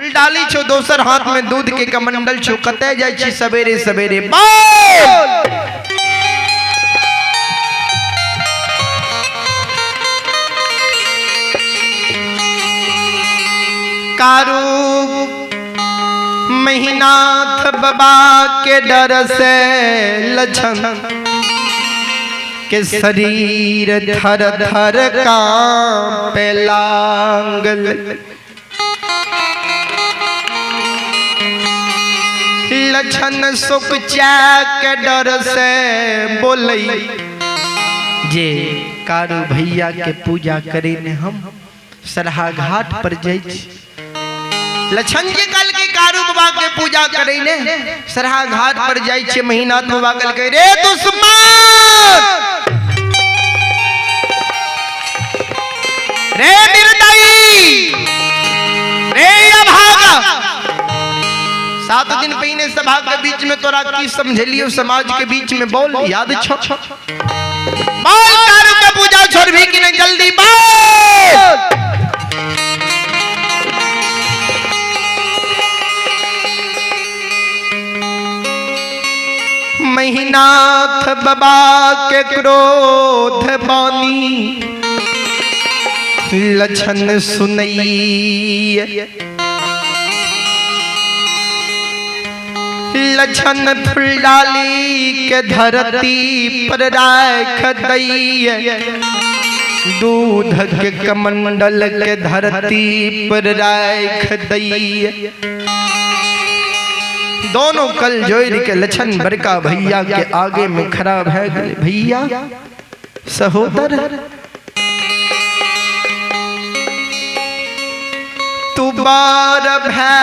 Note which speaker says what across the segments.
Speaker 1: फुलडाली छौ, दोसर हाथ में दूध के कमंडल छौ, कतय जाइ छी सवेरे सवेरे? बोल। कारू महिनाथ बाबा के डर से लछन के शरीर थर थर कांपे लागल। लछन सुख के डर से बोलई जे कारू भैया के पूजा करे ने हम सरहा घाट पर जाइ छी। लछन जी कल के कारू बाबा के पूजा करे ने सरहा घाट पर जाइ छी। महीनाथ बाबा कल के रे दुश्मन, रे निर्दयी, रे अभागा, 7 दिन पहिने सभा के बीच में तोरा की समझलियो समाज के बीच में बोल, याद छो? बोल, कारू के पूजा छोड़बी कि नहीं? जल्दी बोल। महिनाथ बाबा के क्रोध बानी लछन सुनई। लछन फुलडाली के धरती पर राख दई, दूध के कमंडल के धरती पर राख दई। दोनों कल जोड़ के लछन बड़का भैया के आगे में खड़ा भै गए। भैया सहोदर, तू बार भै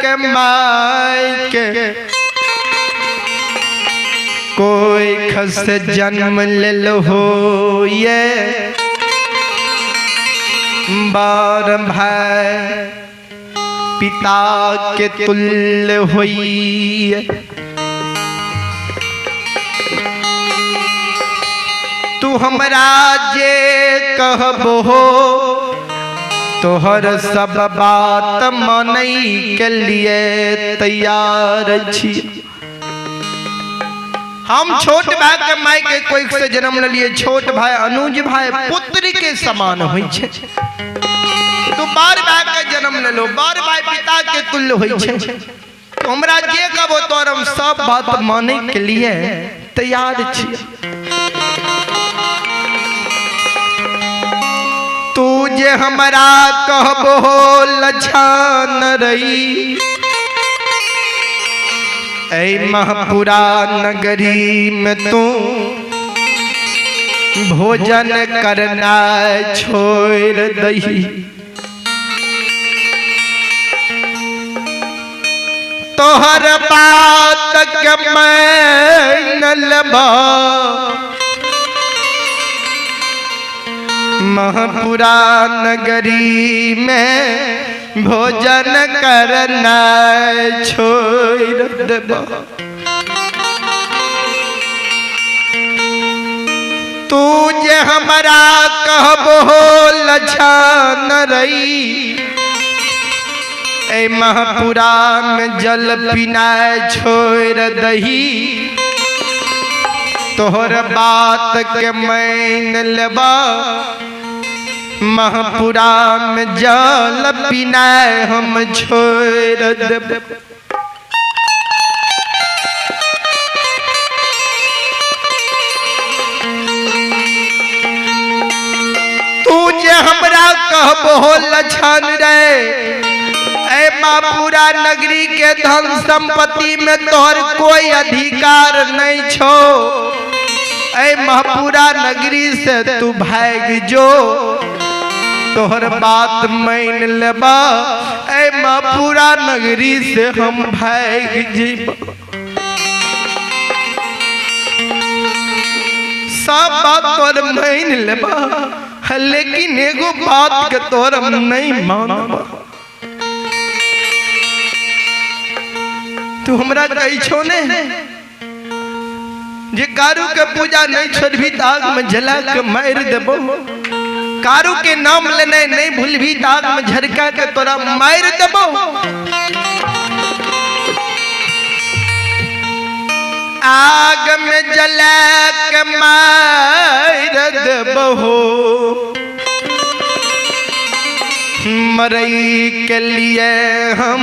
Speaker 1: के my के कोई खस जन्म लेल हो, ये बार भाई पिता के तुल्य होई। तू हमरा जे कहबो तोहर सब बात मानै के लिए तैयार छी। हम छोट भाई के माय के कोई से जन्म लिए, छोट भाई अनुज भाई पुत्र के समान होइ छे। तू बार भाई के जन्म लेलो, बार भाई पिता के तुल्य होइ छे। तो हमरा जे कहबो तोहर हम सब बात मानै के लिए तैयार छी। तू जे हमरा कहबो लछन रही, ऐ महपुरा नगरी में तू भोजन करना छोड़ दही। तोहर बात के मैं न लेबा, महपुरा नगरी में भोजन करना छोड़ देबा। तू जे हमरा कहबो लछन रही, ऐ महपुरा में जल पीना छोड़ दही। तोहर बात के मैन लेबा, महपुरा में जल पीना हम छोड़ देब। तू जे हमरा कहबो लछन रे, ऐ महपुरा नगरी के धन संपत्ति में तोहर कोई अधिकार नहीं छो। ऐ महपुरा नगरी से तू भाग जो, तोहर बात मान लेबा। ऐ महपुरा नगरी से हम भाग जीब। सब बात तोहर मान लेबा, लेकिन एगो बात के तोहर हम नहीं मानबा। तू हमरा कहै छो ने जे कारू के पूजा नहीं छोड़बी त आग में जला के मार देबो, कारू के नाम लेने नहीं भूलबी त आग में झरका के तोरा मार देबो। जला के मार देबहो, मरई के लिए हम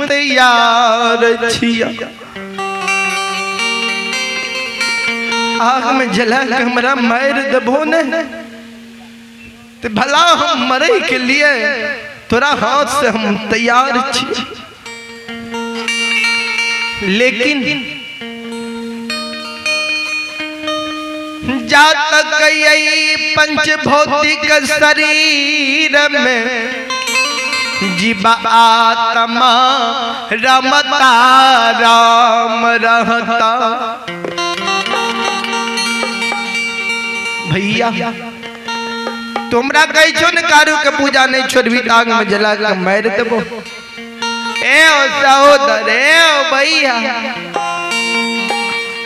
Speaker 1: तैयार छिया। आग में जला के हमरा मार देबहो ने तो भला हम मरे के लिए तोरा हाथ से हम तैयार छी। लेकिन जा तक यही पंच भौतिक शरीर में जीवा आत्मा रमता राम रहता। भैया तुमरा कही छो ने कारू के पूजा नहीं छोड़बी त आग में जला के मार देबो। ए ओ सहोदर, ए ओ भैया,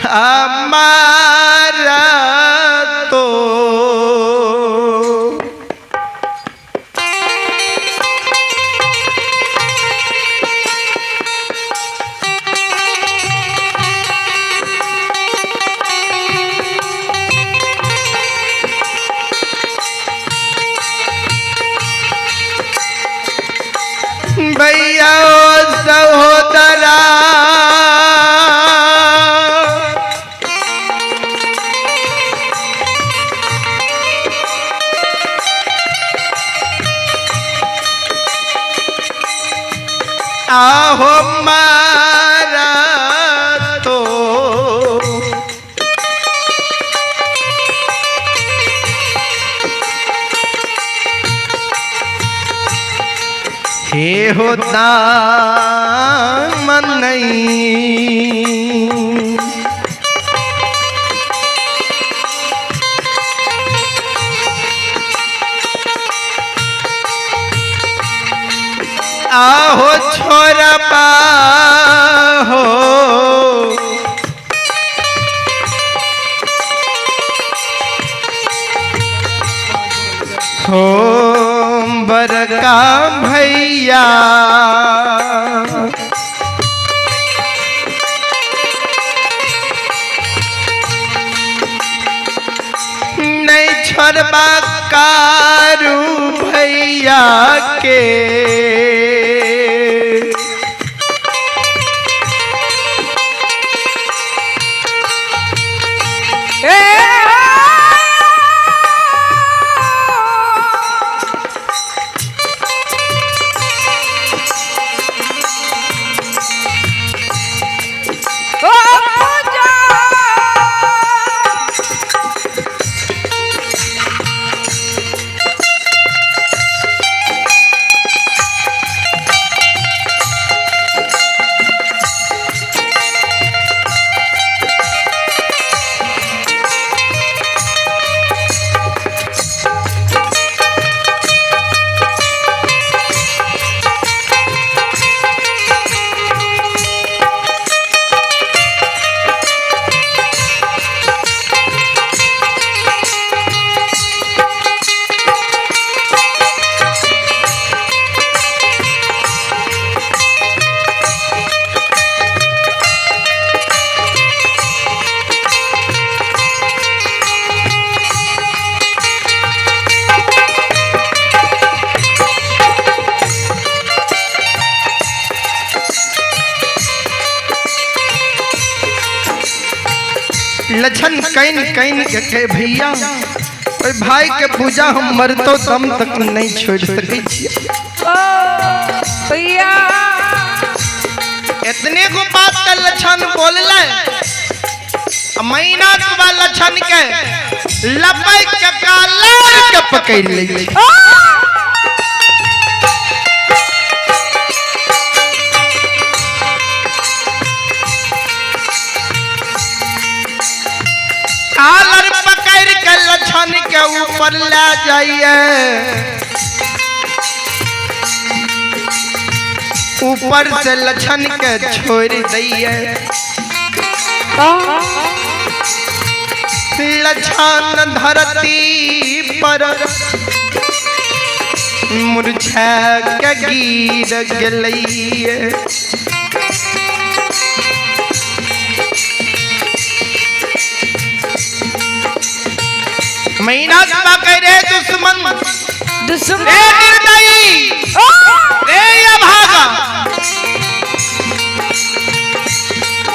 Speaker 1: हमारा तो भैया ओ सहोदरा, आहो मारा तो हे होता मन नहीं। आहो छोरा हो हो बरका भैया, नहीं छोड़बा कारू भैया के। लछन can can के कहे भैया ओए भाई के पूजा हम मरतो दम तक नहीं छोड़ सकै छियै।
Speaker 2: भैया
Speaker 1: इतने को बात का लछन बोलले, महीना के बाद लछन के लपक के कालर के पकड़ ले। कालर पकड़ के लछन के ऊपर ले जाइए, ऊपर से लछन के छोड़ दिए। लछन धरती पर मुरझा के गिर गेलैये। महीना कह रहे दुश्मन,
Speaker 2: दुश्मन
Speaker 1: रे निर्दयी, रे अभागा,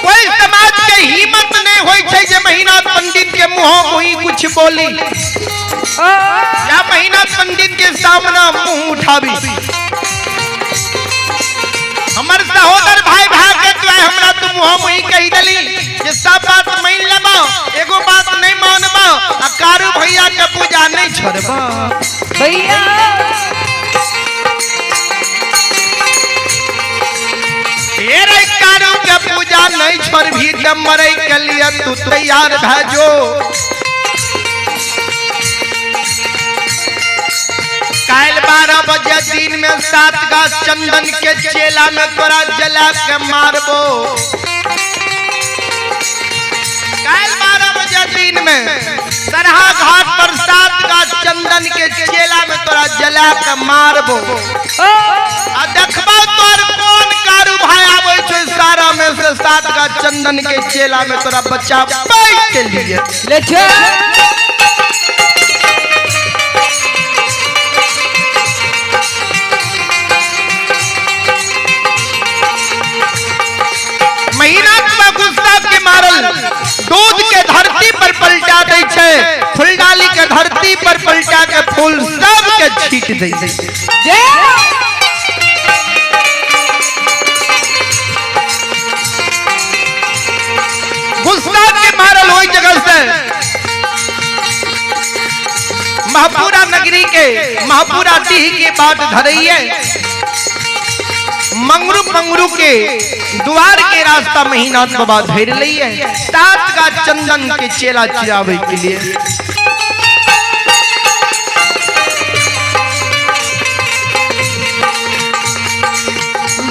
Speaker 1: कोई समाज के हिम्मत नहीं होई छै जे महीना पंडित के मुंह मुही कुछ बोली या महीना पंडित के सामना मुंह उठाबी। हमर सहोदर भाई भाग के तो हमरा तू मुंह मुही कही दली जे सब बात मान लेबा, एगो बात नहीं मानबा आ कारू भैया के पूजा नहीं छोड़बा।
Speaker 2: भैया
Speaker 1: रे कारू के पूजा नहीं छोड़बी त मरे के लिए तू तैयार भए जो। काल 12 बजे दिन में 7 गाछ चंदन के चेला में तोरा जला के मारबो। काल 12 बजे दिन में सरहा घाट पर 7 गाछ चंदन के चेला में तोरा जला के मारबो। आ देखबा तोर कोन कारू भाई आबै छै सारा में से 7 गाछ चंदन के चेला में तोरा बचाबै के लिए
Speaker 2: ले चल।
Speaker 1: महीना गुस्सा के मारल दूध के धरती पर पलटा दै छै, फुलडाली के धरती पर पलटा के फूल सब के छीट दै छै। गुस्सा के मारल ओहि जगह से महापुरा नगरी के महापुरा डीह के बाट धरैये मंगरू मंगरू के द्वार के रास्ता महीना बाबा धर लिये 7 गाछ चंदन के चेला चिरावे के लिए।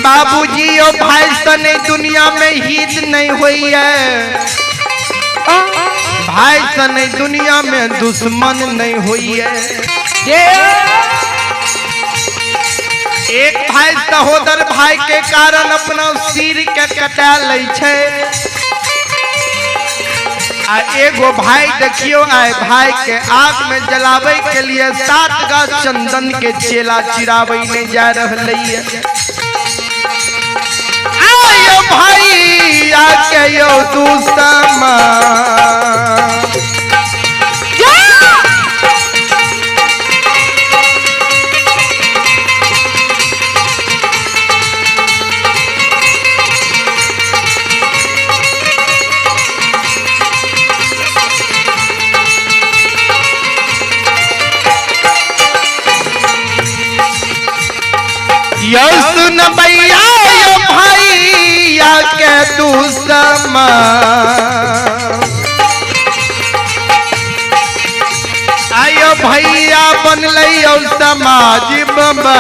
Speaker 1: बाबूजी ओ भाई सने दुनिया में हित नहीं हुई है, भाई सने दुनिया में दुश्मन नहीं हुई है। एक भाई सहोदर भाई के कारण अपना सिर के कटा लै छै आ एगो भाई देखियो आए भाई के आग में जलावे के लिए 7 गाछ चंदन के चेला चिरावे नहीं जा रहलै है। आयो भाई आके यो दुश्मन यो सुन भैया यो भैया के दुश्मन आयो भैया बनलै यो समाज बाबा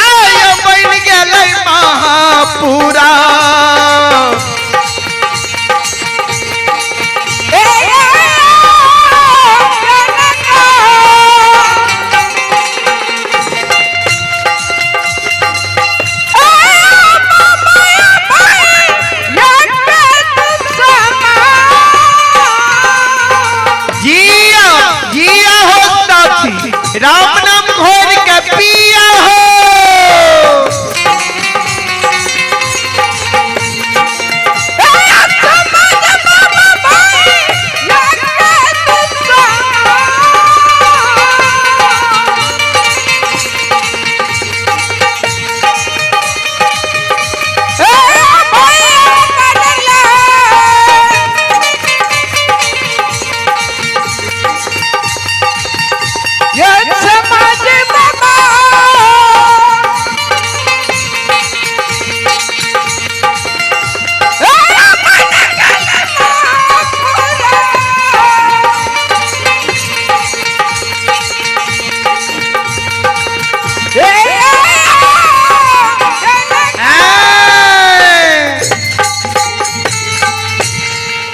Speaker 1: आयो बन गेलै महापुरा। राम नाम घोर के पिया हो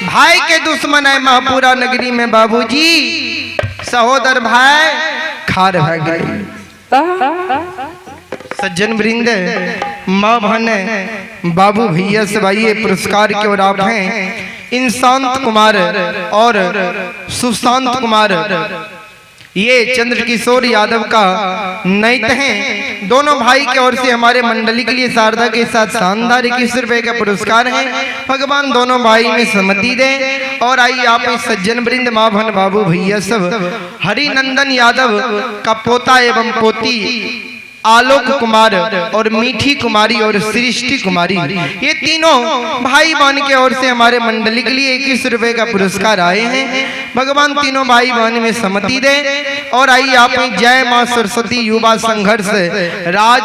Speaker 1: भाई के दुश्मन है महापुरा नगरी में बाबूजी सहोदर भाई खार भा गए। सज्जन वृंद माँ बहन बाबू भैया सब आइए पुरस्कार के और आप हैं। इंशांत कुमार और सुशांत कुमार, ये चंद्रकिशोर यादव का नैत हैं। दोनों भाई की ओर से हमारे मंडली के लिए शारदा के साथ शानदार 21 रुपए का पुरस्कार है। भगवान दोनों भाई में सम्मति दें। और आइए आप सज्जन वृंद, माँ भन बाबू भैया सब, हरिनंदन यादव का पोता एवं पोती आलोक कुमार और मीठी कुमारी और सृष्टि कुमारी, ये तीनों भाई बहन के ओर से हमारे मंडली के लिए 21 रुपए का पुरस्कार आए हैं। भगवान तीनों भाई बहन में सम्मति दे। और आइए आप जय माँ सरस्वती युवा संघर्ष राज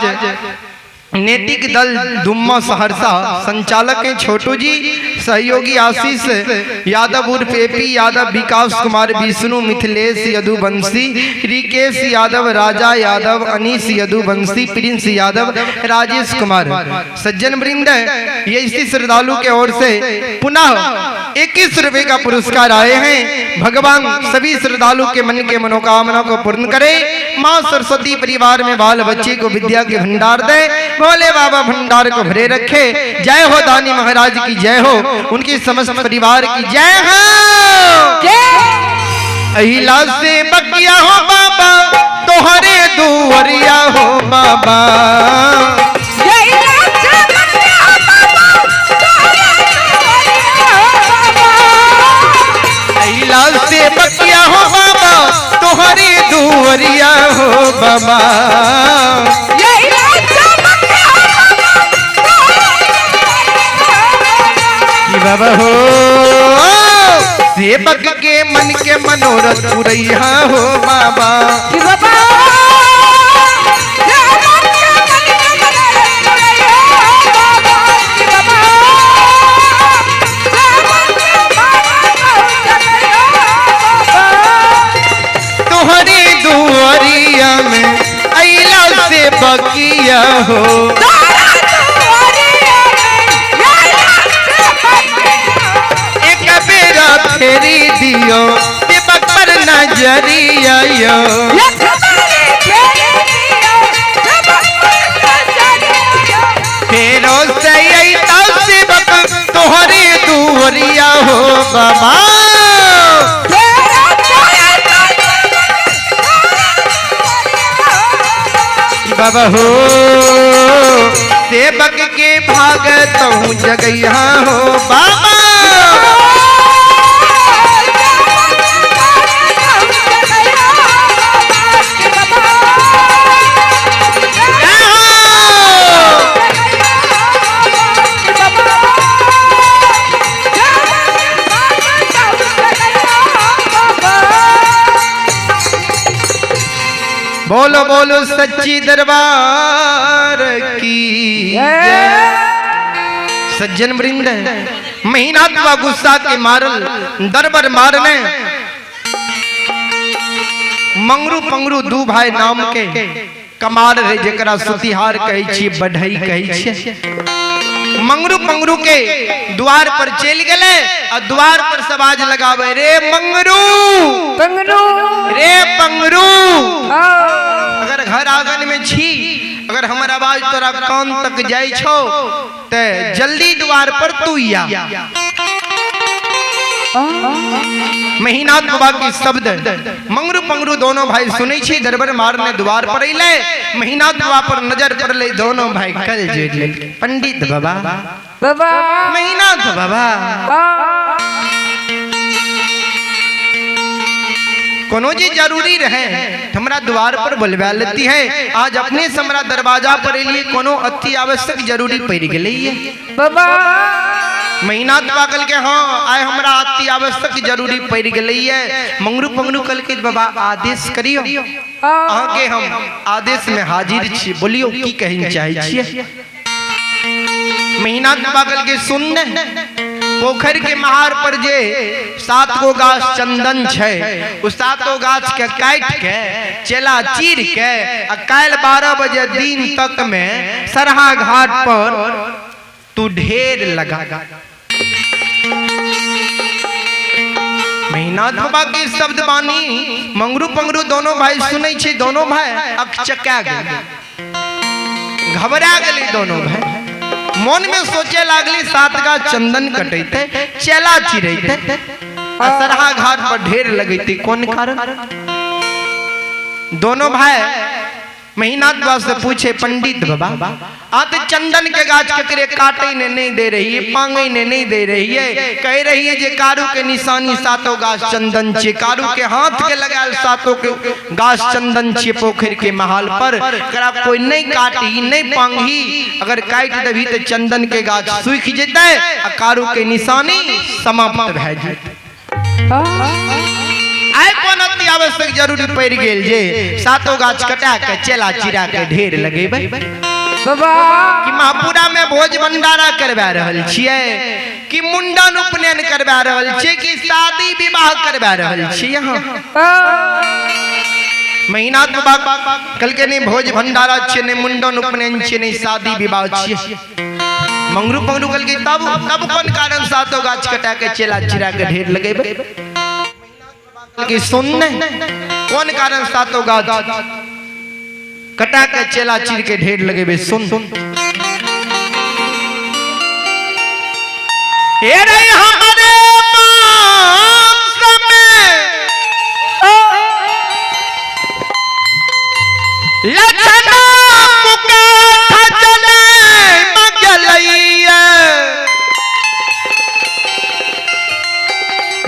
Speaker 1: नैतिक दल दुम्मा सहरसा, संचालक हैं छोटू जी, सहयोगी आशीष यादव उर्फ एपी यादव, विकास कुमार, विष्णु मिथिलेश यदुवंशी, रिकेश यादव, राजा यादव, अनीश यदुवंशी, प्रिंस यादव, राजेश कुमार। सज्जन वृंद, ये इसी श्रद्धालु के ओर से पुनः 21 रुपए का पुरस्कार आए हैं। भगवान सभी श्रद्धालु के मन के मनोकामना को पूर्ण करे। माँ सरस्वती परिवार में बाल बच्चे को विद्या के भंडार दे। भोले बाबा भंडार को भरे रखे। जय हो दानी महाराज की जय हो, उनकी समस्त परिवार की जय हो। अहिला से बकिया हो बाबा, तोहरे दुवरिया हो बाबा। अहिला से बकिया हो बाबा, तोहरे दुवरिया हो बाबा। बाबा हो सेवक के मन के मनोरथ पुरैया हो बाबा। तोहरी दुआरिया में अइला से बकिया हो। फेरी दियो सेवक पर नजरिया यो। फेरो से अइता सेवक तोहरी दुआरिया हो बाबा। बाबा हो सेवक के भाग तहु जगैया हो बाबा। बोलो बोलो सच्ची दरबार की। सज्जन वृंद, महीना तो गुस्सा के मारल दरबार मारने मंगरू पंगरू दू भाई नाम के कमार रहे, जकरा सुतिहार कहै छी, बढ़ई कहै छी। मंगरू पंगरू के द्वार पर चल गए और द्वार पर सवाज लगावे, रे मंगरू
Speaker 2: पंगरू,
Speaker 1: रे पंगरू, अगर घर आंगन में छी, अगर हमर आवाज तोरा कान तक जाय छो ते जल्दी द्वार पर तू या। महीनाथ बाबा के शब्द मंगरू पंगरू दोनों भाई सुनै छी। दरबार मारने द्वार पर अइले, महीनाथ बाबा पर नजर पड़ले, दोनों भाई कल जोड़ लेल। पंडित बाबा
Speaker 2: बाबा,
Speaker 1: महीनाथ बाबा, कोनो जी जरूरी रहे हमरा द्वार पर बोलवा लेती है, आज अपने से हमरा दरवाजा पर एलिए, कोनो अति आवश्यक जरूरी पड़ गेलै
Speaker 2: बाबा।
Speaker 1: महीना पाकल के हाँ आए हमरा अति आवश्यक जरूरी पड़ गेलै। मंगरू पंगरू कल के बाबा आदेश करियो, अहाँ के हम आदेश में हाजिर छी, बोलियो की कहै चाहै छियै। महीना पाकल के सुन, पोखर के महार पर जे 7 गो गाछ चंदन छै, उस 7 गो गाछ के काट के चेला चीर के आ काल्हि 12 बजे दिन तक में सरहा घाट पर तू ढेर लगा। महीना बाबा के शब्द बानी मंगरू पंगरू दोनों भाई सुनै छै, दोनों भाई अकचका गेलै, घबरा गेलै दोनों भाई। मन में सोचे लागली सात गाछ चंदन कटैते, चेला चिरैते, आ सरहा घाट पर ढेर लगैते, कोन कारण? दोनों भाई महिनाथ बाबा से पूछे, पंडित बाबा आते चंदन के गाछ केकरे काटे ने नहीं दे रही है, पांगे ने नहीं दे रही है, कह रही है जे कारू के निशानी सातों गाछ चंदन छे, कारू के हाथ के लगायल सातों के गाछ चंदन छे पोखर के महाल पर, करा कोई नहीं काटी नहीं पांगी, अगर काट देबी तो चंदन के गाछ सूख जेतै आ कारू के निशानी समाप्त भए जेतै। आइ कोन अति आवश्यक जरूरी पड़ि गेल जे सातो गाछ कटा के चेला चिरा के ढेर लगेबै?
Speaker 2: बाबा
Speaker 1: कि महापुरा में भोज भंडारा करवा रहल छियै, कि मुंडन उपनयन करवा रहल छियै, कि शादी विवाह करवा रहल छियै? यहाँ महीना तो बाबा कल के नहीं भोज भंडारा छियै, नहीं मुंडन उपनयन छियै, नहीं शादी विवाह छियै। मंगरू पंगरू कल के तब तब कोन कारण सातो गाछ कटा के चेला चिरा के ढेर लगेबै? कि सुन ने कोन कारण सातो गाछ कटा के चेला चिर के ढेर लगेबै? सुन हे रे हमारे मांस में लछना पुकार जले मगलैया,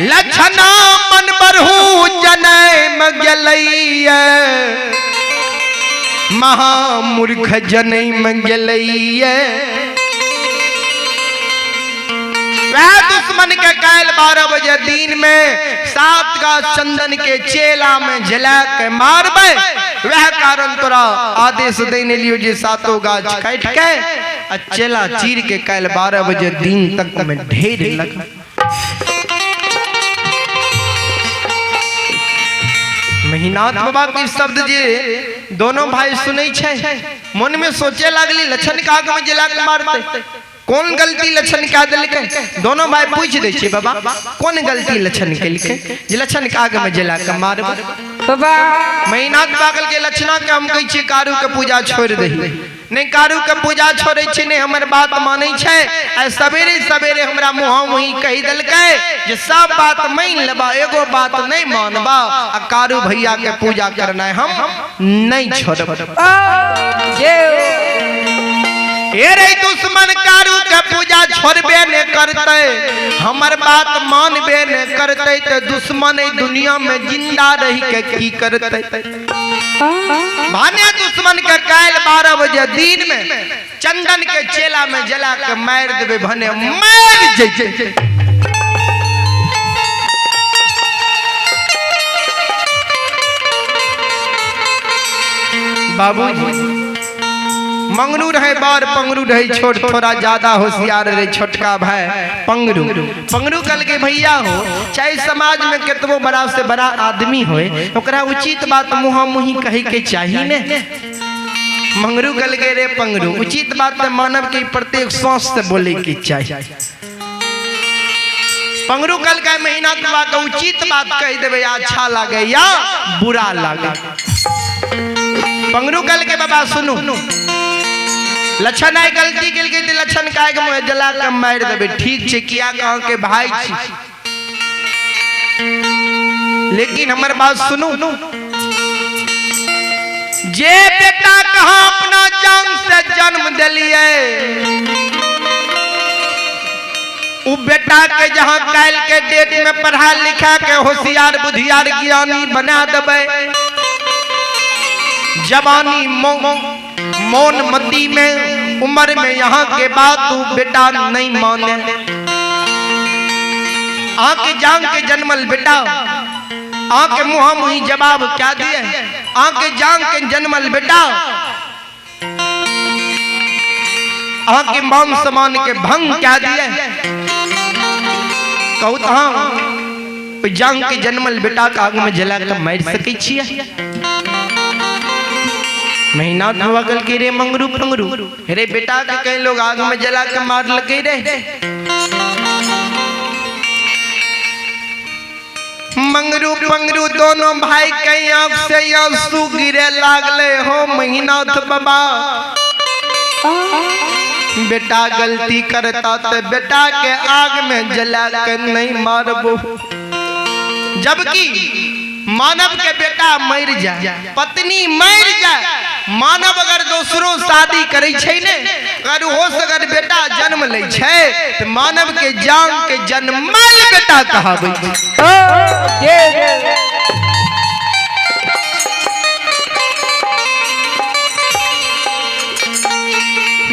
Speaker 1: लछना मन बरहू जनम गेलैया, महामूर्ख जनम गेलैया। वह दुश्मन के काल 12 बजे दिन में सात गाछ चंदन के चेला में जला के मारबे, वह कारण तोरा आदेश देने लियो जे सातों गाछ काट के आ चेला चीर के काल 12 बजे दिन तक में ढेर लगा। महिनाथ बाबा के शब्द जे दोनों भाई सुनै छै, मन में सोचे लागली लछन के आग में जला के मारते, कौन गलती लछन क्या देलकै? दोनों भाई पूछ दै छै, बाबा कौन गलती लछन केलकै जे लछन के आग में जला के मारबै?
Speaker 2: बाबा
Speaker 1: महिनाथ पागल के लछना के हम कहै छियै कारू के पूजा छोड़ि दही, नहीं कारू के पूजा छोड़ै छै, नहीं हमर बात मानै छै, आ सवेरे सवेरे हमरा मुँह मुही कहि देलकै जे सब बात मान लेबा, एगो बात नहीं मानबा, आ कारू भैया के पूजा करनाइ हम नहीं छोड़ब। हे रे दुश्मन कारू के पूजा छोड़बे ने करते, हमर बात मानबे ने करते, तो दुश्मन एहि दुनिया में जिंदा रही के की करते? भाने दुश्मन के काल्हि 12 बजे दिन में चंदन के चेला में जला के मारि देबै, भने मारि जैतै। बाबूजी मंगरू रहे बार पंगरू रहे छोट, थोड़ा ज्यादा होशियार रहे छोटका भाई पंगरू। पंगरू कल के भैया हो चाहे समाज में केतबो बड़ा से बड़ा आदमी होए, ओकरा उचित बात मुँह मुही कहे के चाहिए ने। मंगरू कल के रे पंगरू, उचित बात मानव के प्रत्येक सांस से बोले के चाहिए। पंगरू कल के महीना के उचित बात कह देवे, अच्छा लागे या बुरा लागे। पंगरू कल के बाबा सुनू, लक्षण आइ गलती केलकै तऽ लक्षण के आगि मे जला के मारि देबै, ठीक छै, किया अहाँ के भाई छी, लेकिन हमर बात सुनू, जे बेटा कहाँ अपना जान से जन्म देलियै उ बेटा के जहाँ काल्हि के डेट में पढ़ा लिखा के होशियार बुधियार ज्ञानी बना देबै, जवानी मौन मती में उम्र में यहाँ के बाद तू बेटा नहीं माने। आके जान के जन्मल बेटा, आके मुँह मुही जवाब क्या दिए? आके जान के जन्मल बेटा, आके मान सम्मान के भंग क्या दिए? कहू तो हाँ, जान के जन्मल बेटा के आग में जला के मार सकै छियै? महीना धोआ गल के रे मंगरू पंगरू, रे बेटा के कई लोग आग में जला के मार लगे रे। मंगरू पंगरू दोनों भाई के आंख से आंसू गिरे लागले हो महीनाथ बाबा। बेटा गलती करता तो बेटा के आग में जला के नहीं मारबो। जबकि मानव के बेटा मर जाए, पत्नी मर जाए, मानव अगर दोसरो शादी करे छै ने, अगर हो से अगर बेटा जन्म लै छै तो मानव के जान के जन्मल बेटा कहाबै छै।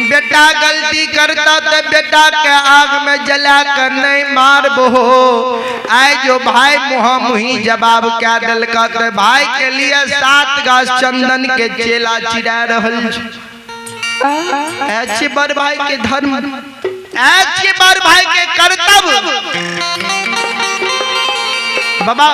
Speaker 1: बेटा गलती करता तो बेटा के आग में जला कर नहीं मारबो। आए जो भाई मुहा मुही जवाब क्या दिलका तो भाई के लिए 7 गाछ चंदन के चेला चिरा रहल छै। ऐसे बड़ भाई के धर्म, ऐसे बड़ भाई के कर्तव्य। बाबा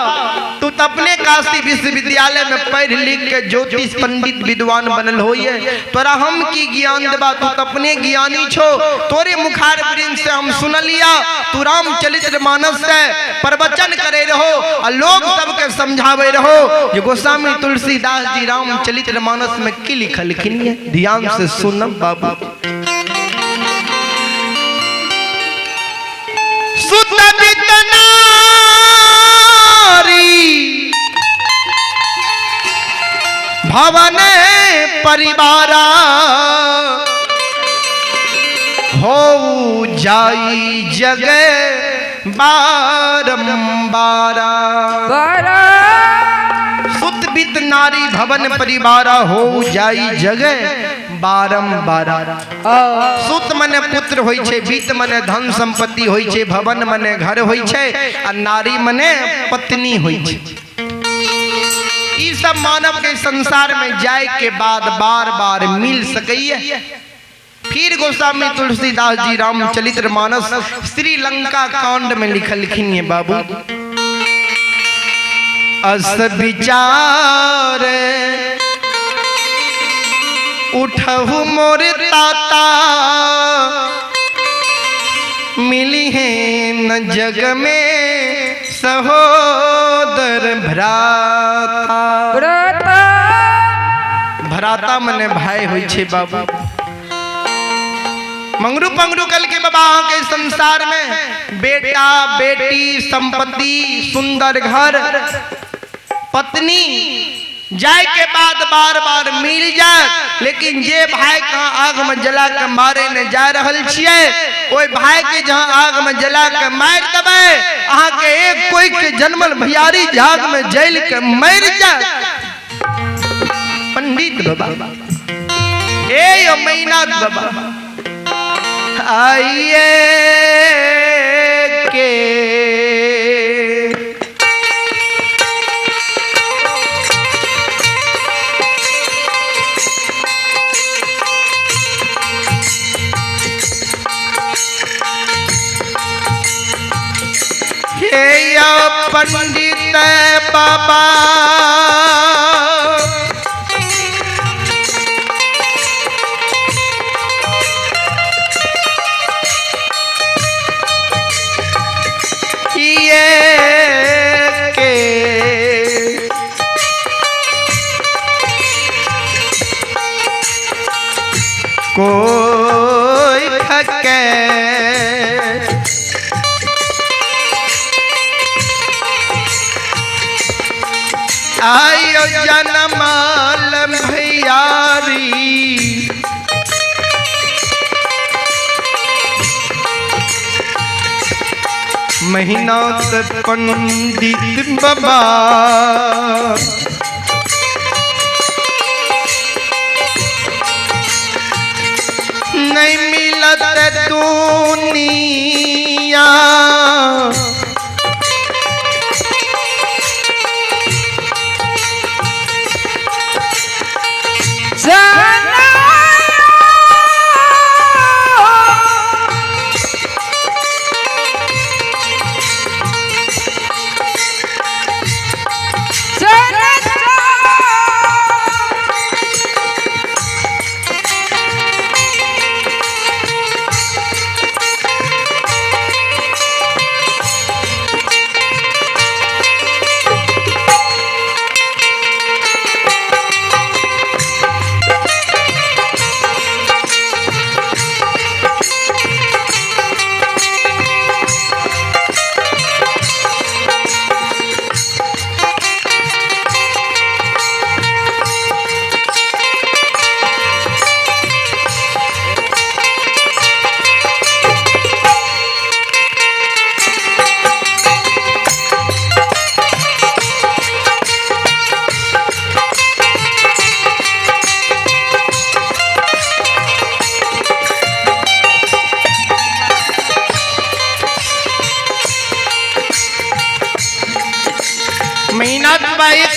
Speaker 1: तू तो अपने काशी विश्वविद्यालय में पढ़ लिख के ज्योतिष पंडित विद्वान बनल होइए, तोरा हम की ज्ञान देबा, तू तो अपने ज्ञानी छो। तोरे मुखार वृंद से हम सुनलिया तू रामचरित्र मानस से प्रवचन करे रहो और लोग सबके समझावे रहो जे गोस्वामी तुलसीदास जी रामचरित्र मानस में की लिखलखिन है। ध्यान से सुनब बाबा। सुत भवन परिवारा हो जाई जगे बारंबारा। सुत बित नारी भवन परिवारा हो जाई जगे बारंबारा। सुत मने पुत्र होई छे, बीत मने धन संपत्ति होई छे, भवन मने घर होई छे आ नारी मने पत्नी होई छे। ई सब मानव के संसार में जाए के बाद बार बार मिल सकैया। फिर गोस्वामी तुलसीदास जी रामचरित्र मानस श्रीलंका कांड में लिखलखिन है बाबू, अस विचार उठहु मोर ताता, मिली है न जग में सहोदर भ्राता। भ्राता मने भाई होई छे बाबू। मंगरू पंगरू कल के बाबा के संसार में बेटा बेटी संपत्ति सुंदर घर पत्नी जाए के बाद बार बार मिल जाए, लेकिन जे भाई कहाँ आग में जला के मारे ने जा रहल छियै, ओहि भाई के जहाँ आग में जला के मार देबै, अहाँ के एक कोई के जन्मल भैयारी झाग में जल के मर जाए। पंडित बाबा ए यो मैनाथ बाबा आइए के पंडित बाबा ये के कोई थके आयो जनमाल भैयारी, महीना पंडित बाबा नहीं मिलत दुनिया,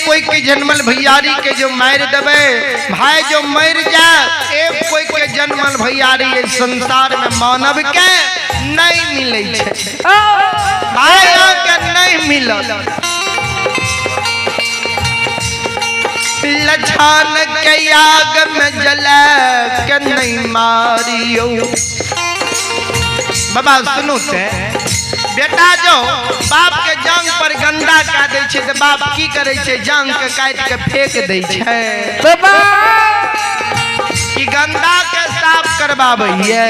Speaker 1: कोई के जन्मल भैयारी के जो मार देबे, भाई जो मर जाए, एक कोई के जन्मल भैयारी ये संसार में मानव के नहीं मिले छे, भाई के नहीं मिलल। लछान के आग में जला के नहीं मारियो। बाबा सुनू ते बेटा जो बाप के जांग पर गंदा का दे छे तो बाप की करे छे, जांग के काट के फेंक दे छे।
Speaker 2: बाबा
Speaker 1: कि गंदा के साफ करबाबै ये।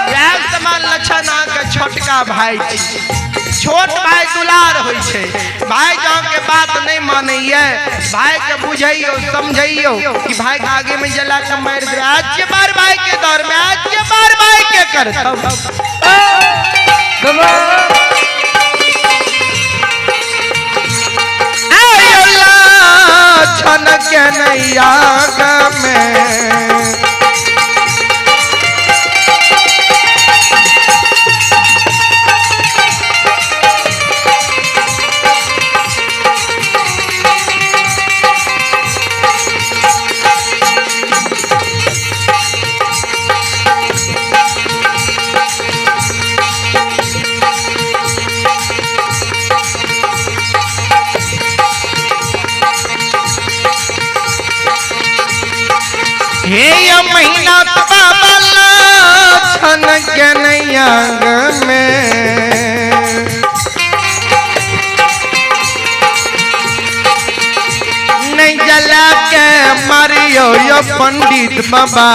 Speaker 1: वएह समान लक्षण अहाँके छोटका भाई छी, छोट भाई दुलार होइ छे, भाई जाओ के बात नहीं मानैये, भाई के बुझैयो समझैयो कि भाई के आगे में जला के मारि दे। आज के बार भाई के दौर में, आज के बार भाई के करतब।
Speaker 2: बाबा
Speaker 1: लक्षण के नैया में हे ये महीना बाबा लक्षण के नैया में नहीं जला के मारियो यो पंडित बाबा।